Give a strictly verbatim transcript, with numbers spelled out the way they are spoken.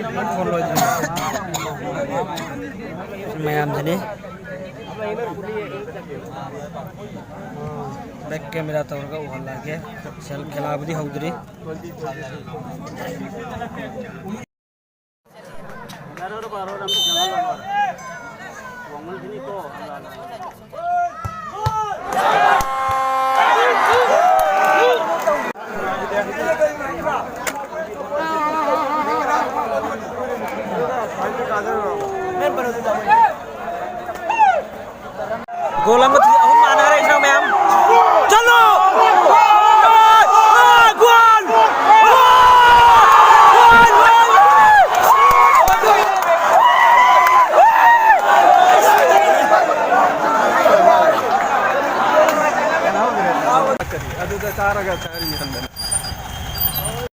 Phone ꯂꯣꯏꯗ꯭ꯔꯤ꯫ ꯃꯌꯥꯝꯁꯤꯅꯤ꯫ Bag camera ꯇꯧꯔꯒ ꯎꯍꯜꯂꯛꯑꯒꯦ꯫ ꯁꯦꯜ ꯈꯦꯂꯥꯕꯨꯗꯤ ꯍꯧꯗ꯭ꯔꯤ꯫ ꯒꯣꯜ ꯑꯃ ꯊꯤ-, ꯑꯍꯨꯝ ꯃꯥꯟꯅꯈ꯭ꯔꯦ, ꯏꯆꯤꯟ ꯏꯅꯥꯎ ꯃꯌꯥꯝ꯫ ꯆꯠꯂꯣ! ꯒꯣꯜ! ꯒꯣꯜ! ꯒꯣꯜ! ꯑꯗꯨꯗ ꯆꯥꯔꯒ ꯆꯥꯔꯤꯅꯤ ꯈꯟꯕꯅꯦ꯫